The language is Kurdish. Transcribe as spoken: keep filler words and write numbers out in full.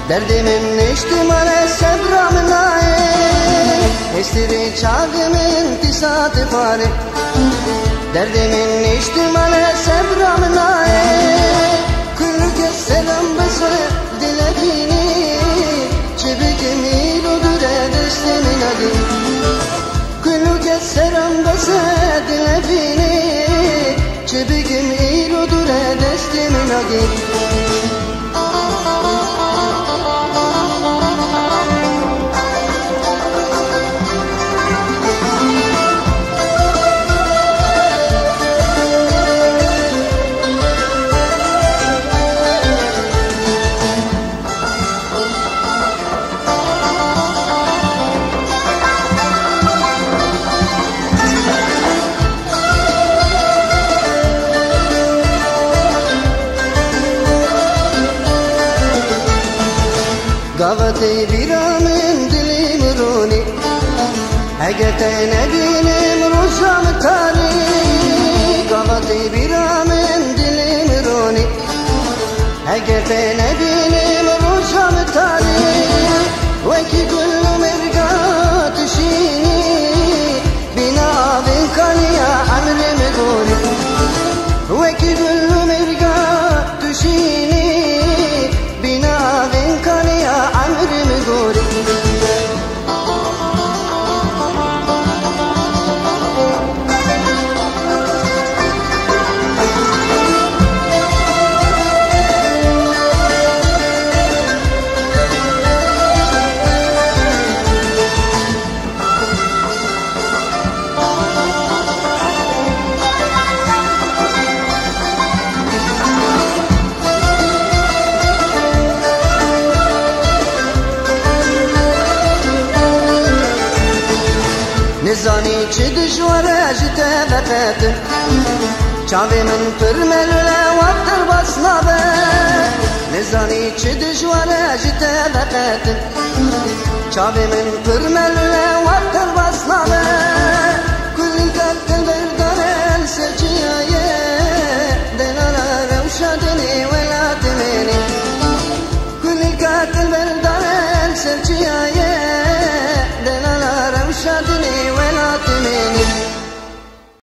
Derdê min niştimane sebra min nayê. Hêstirê çavê min tîsa dixware. Derdê min niştimane sebra min nayê. Kullu kes selam bese dilevînê. Çi bikim îro dûre destê min nagê. Kullu kes selam bese dilevînê. Çi bikim îro dûre destê min nagê. Gava tê bîra min dilê min ronî. Eger te nebînim roja min tarî. Gava tê bîra min dilê min ronî. Eger te nebînim roja min tarî. Wekî gul û mêrga tu şînî. Bîna avên kaniya emrê min gorî. Wekî gul û mêrga tu şînî. Bîna avên kaniya emrê min gorî. Nizanî çi dijwar e ji te veqetim. Çavê min pir melûl e, wat derbas nabe. Nizanî çi dijwar e ji te veqetim. Çavê min pir melûl e, wat